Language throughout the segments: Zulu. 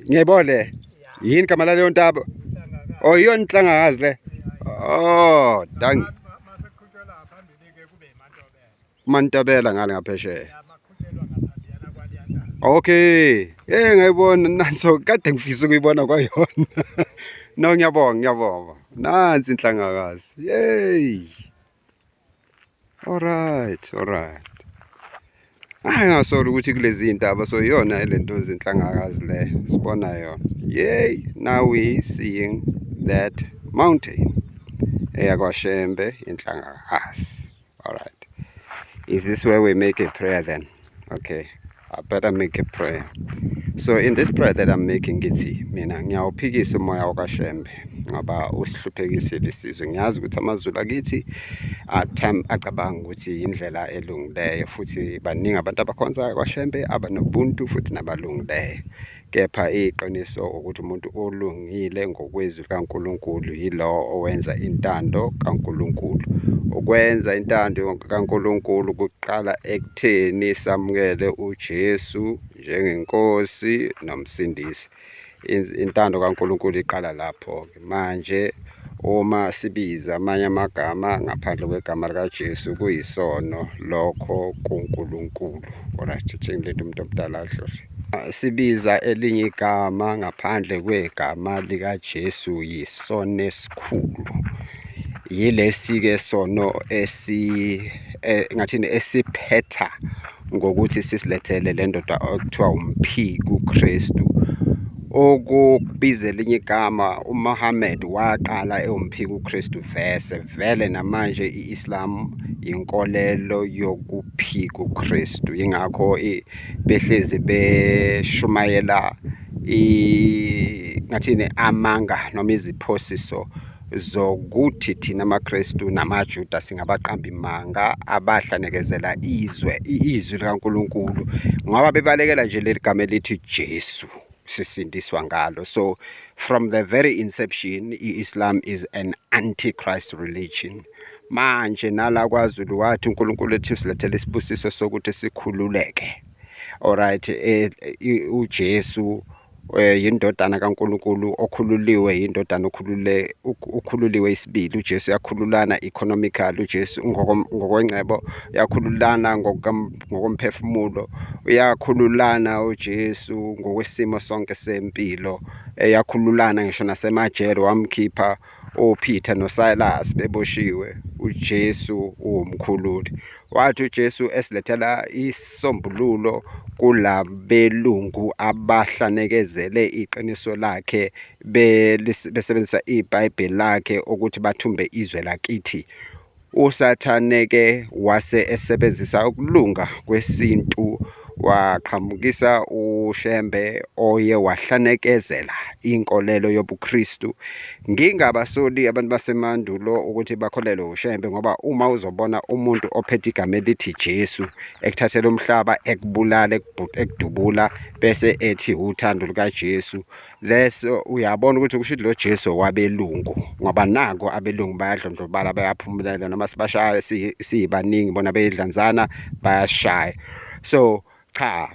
Ngiyayibona le. Yini igama laleyo ntaba? Oh, iyona inhlangakazi le. Oh, dank. Maseqhutshelwa phambili-ke kube yiMantobela. Mantobela ngale ngaphesheya. Ya, maqhutshelwa ngaphambiyana kwaleya ntaba. Okay. Eh, ngayibona nanso, kade ngifisa ukuyibona kwayona. No, ngiyabonga, ngiyabonga. Nansi inhlangakazi. Yey. Alright, alright. Hayi, ngasola ukuthi kulezi ntaba, so iyona lento zinhlangakazi le sibona yona. Yay, now we seeing that mountain. EyakwaShembe inhlangakazi. Alright. Is this where we make a prayer then? Okay. I better make a prayer. So in this prayer that I'm making, ngithi mina ngiyawuphikisa umoya wakaShembe ngoba usihluphekisile isizwe. Ngiyazi ukuthi amaZulu akithi acabanga ukuthi indlela elungileyo, futhi baningi abantu abakhonza kwaShembe abanobuntu futhi nabalungileyo. Kepha iqiniso ukuthi umuntu olungile ngokwezwi likaNkulunkulu yilo owenza intando kaNkulunkulu. Ukwenza intando kaNkulunkulu kuqala ekutheni samukele uJesu njengenkosi nomsindisi. Intando kaNkulunkulu iqala lapho-ke. Manje uma sibiza amanye amagama ngaphandle kwegama likaJesu, kuyisono lokho kuNkulunkulu. Alright, uthi ngilinde umuntu omdala adlule. Sibiza elinye igama ngaphandle kwegama likaJesu yisono esikhulu. Yilesi-ke sono esi ngathini, esiphetha ngokuthi sisilethele le ndoda okuthiwa umphiki uKristu. Ukubiza elinye igama, uMuhammad waqala ewumphiki uKristu vese vele, namanje i-Islam inkolelo yokuphika uKristu, ingakho behlezi beshumayela ngathini, amanga noma iziphosiso zokuthi thina amaKristu namaJuda singabaqambi manga abahlanekezela izwe, izwi likaNkulunkulu, ngoba bebalekela nje leli gama elithi Jesu sisindiswa ngalo. So from the very inception, i-Islam is an antichrist religion. Manje nala kwaZulu wathi uNkulunkulu ethi usilethele isibusiso sokuthi sikhululeke. Alright, uJesu yindodana kaNkulunkulu okhululiwe, yindodana okhulule, ukhululiwe isibili. UJesu uyakhululana economically, uJesu ngokwengcebo uyakhululana, ngokomphefumulo uyakhululana uJesu, ngokwesimo sonke sempilo eyakhululana, ngisho nasemajele wamkhipha oPeter noSilas beboshiwe. UJesu uwumkhululi. Wathi uJesu esilethela isombululo kulabelungu abahlanekezele iqiniso lakhe besebenzisa iBhayibheli lakhe ukuthi bathumbe izwe lakithi. USathane ke wase esebenzisa ukulunga kwesintu, waqhamukisa uShembe oye wahlanekezela inkolelo yobuKristu. Ngingabasoli abantu basemandulo ukuthi bakholelwe uShembe, ngoba uma uzobona umuntu ophethe igama elithi Jesu ekuthathela umhlaba, ekubulala, ekudubula, bese ethi uthando lukaJesu leso, uyabona ukuthi kusho ukuthi lo Jesu wabelungu, ngoba nako abelungu bayadlondlobala, bayaphumelela noma sibashaya siyibaningi, bona beyidlanzana bayashaya. So cha,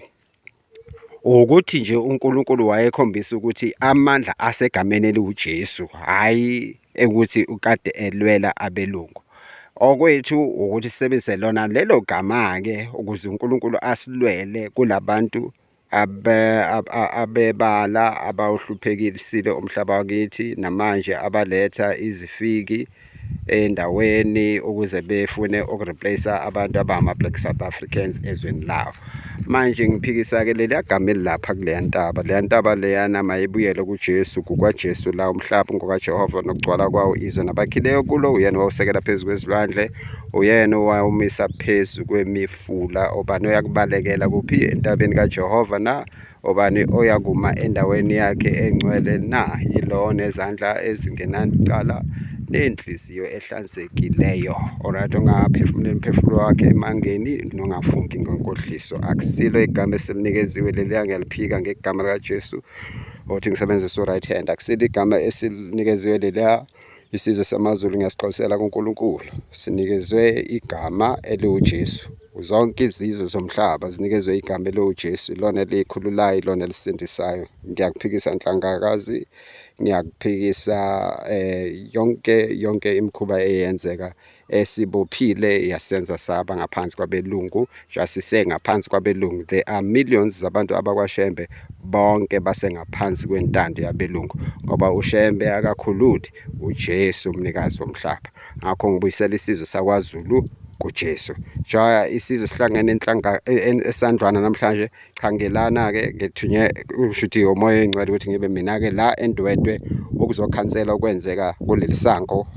ukuthi nje uNkulunkulu wayekhombisa ukuthi amandla asegameni eliwuJesu, hhayi ukuthi ukade elwela abelungu. Okwethu ukuthi sisebenzise lona lelo gama-ke ukuze uNkulunkulu asilwele kulabantu abebala abawuhluphekisile umhlaba wakithi, namanje abaletha izifiki endaweni ukuze befune ukureplace abantu abangama-Black South Africans ezweni lawo. Manje ngiphikisa-ke leliya gama elilapha kuleya ntaba. Leya ntaba leyana mayibuyele kuJesu, kukwaJesu la. Umhlaba ngokaJehova nokugcwala kwawo, izwe nabakhileyo kulo. Uyena owawusekela phezu kwezilwandle, uyena owawumisa phezu kwemifula. Obani oyakubalekela kuphi entabeni kaJehova na? Obani oyakuma endaweni yakhe engcwele na? Yilowo nezandla ezingenacala nenhliziyo ehlanzekileyo. Alright, ongaphefumuleli umphefumulo wakhe emangeni nongafungi ngenkohliso. Akusilo igama esilinikeziwe leliya, ngiyaliphika ngegama likaJesu. Othi ngisebenzise u-right hand. Akusilo igama esilinikeziwe leliya. Isizwe samaZulu ngiyasixolisela kuNkulunkulu. Sinikezwe igama eliwuJesu. Zonke izizwe zomhlaba zinikezwe igama eliwuJesu, ilona elikhululayo, ilona elisindisayo. Ngiyakuphikisa Nhlangakazi, ngiyakuphikisa yonke yonke imikhuba eyenzeka esibophile yasenza saba ngaphansi kwabelungu, sasisengaphansi kwabelungu. There are millions zabantu abakwaShembe, bonke basengaphansi kwentando yabelungu, ngoba uShembe akakhululi, uJesu umnikazi womhlaba. Ngakho ngibuyisela isizwe sakwaZulu kuJesu. Njengoba isizwe sihlangene enhlanga esandlwana namhlanje, cha ngilana-ke ngithunywe kusho ukuthi umoya oyingcwele ukuthi ngibe mina-ke la eNdwedwe ukuzokhansela okwenzeka kuleli sango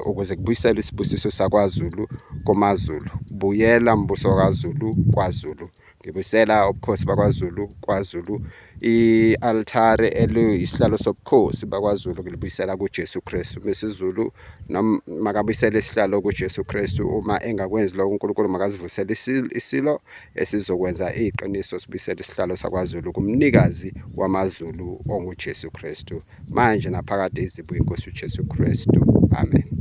ukuze kubuyiselwe isibusiso sakwaZulu kumaZulu. Buyela mbuso kaZulu kwaZulu. Ngibuyisela ubukhosi bakwaZulu kwaZulu. I-altare eliyisihlalo sobukhosi bakwaZulu ngilibuyisela kuJesu Kristu. MisiZulu noma makabuyisele isihlalo kuJesu Kristu, uma engakwenzi lokho uNkulunkulu makazivusele isilo esizokwenza iqiniso, sibuyisele isihlalo sakwaZulu kumnikazi wamaZulu onguJesu Kristu manje naphakade, izibuya inkosi uJesu Kristu. Amen.